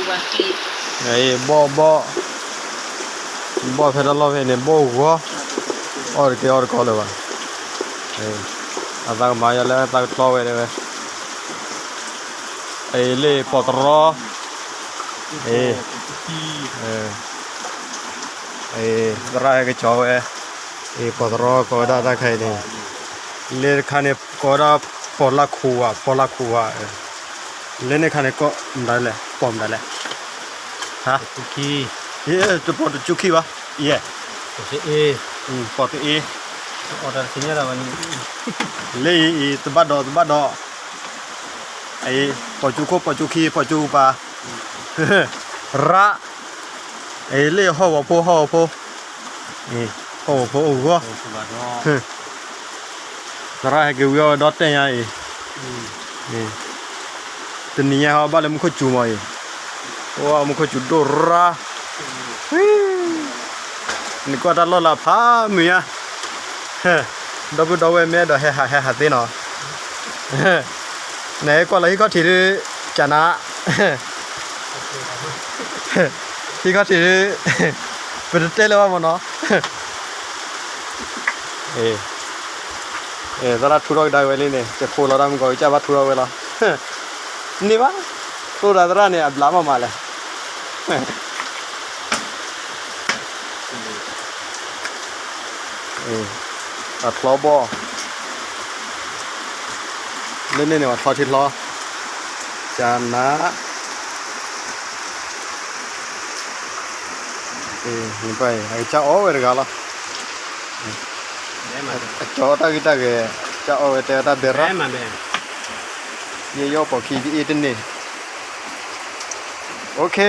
ဘီၣ်ဘီၣ်, ဘီၣ်ဖဲတၢ်လီၢ်ဖဲန့ၣ် ဘီၣ်ဂီၤ, အီၣ်တကဲအီၣ်တကီလၢၤဘၣ်. အသးကမၤယၤလၢသးကတီဝဲဒၣ်ဝဲ, လ့ၣ်ပီၢ်တရီ, အ သရၣ်ဟဲကစီၤဝဲ, အ ပီၢ်တရီကိးဝဲဒၣ်တၢ်ခဲအံၤန့ၣ်, လ့ၣ်တခါန့ၣ် ကိးဝဲဒၣ်ပီၢ်လၢ်ခူဝါ, ပီၢ်လၢ်ခူဝါ, လ့ၣ်န့ၣ်ခါန့ၣ် ကိးမတၤလဲၣ်, ပီၢ်မတၤလဲၣ်, ဟါ, ပီၢ်တကၠူခံဘၣ်, ယဲ, ပီၢ်တအ့, လ့ၣ်အံၤ တဘၣ်ဒီး တဘၣ်ဒီး, ပီၢ်ကၠူခိၣ် ပီၢ်ကၠူခံ ပီၢ်ကၠူပၤ, ရၣ်, လ့ၣ်ဟီၣ်ဝီၤဖိ ဟီၣ်ဝီၤဖိ, ဟီၣ်ဝီၤဖိအိၣ်ဂီၢ်, သရၣ်ဟဲက့ၤဝံၤအီၣ်ဝဲဒီတၢ်ညါအံၤ, တနံၤညါဟီဘၣ်လၢမူခိၣ်စူၤမးအံၤ, အိၣ်မူခိၣ်စူၤဒိၣ်ရၣ်, နကွၢ်တၢ်လီၢ်လၢဖးမုာ်ညါ, ဒီပုၢ်ဒီဝဲၢ်မ့ၢ်အဲၣ်ဒိးဟဲဟးဟဲဟးသ့နီၤ, နဟဲကွၢ်လီၤဟံၣ်ခီၣ်ထံးဒုး, ကနၤ, ဟံၣ်ခီၣ်ထံးဒုး, ပတတဲလၢၤဘၣ်မ့ၢ်နီၤ, သရၣ်ထူထီၣ်ကဒါဝဲလံန့ၣ် ကဃိလီၤတၢ်မုၢ်ကီးကစၢ်ဘၣ်ထူထီၣ်ဝဲလီၤ, န့ၢ်ဘၣ်, တိၢ်ဒၣ်သရၣ်န့ၣ် အဘျးမးမးလဲၣ် ပှၤချီဘီၣ်, လၢန့ၣ်န့ၣ် ပှၤချီထံချီ, ကနၤ, အကၢ်အီၣ်ဝဲတဂၤလီၤ, အကၠီတၢ်ဂ့ၢ်တၢ်ဂဲၤ, ကၢ်အီၣ်ဝဲတဲဝဲတၢ်ဘဲရၣ်, ယဲယီၣ်ပိာ်ခံကအ့ၣ်တန့ၢ်, OK.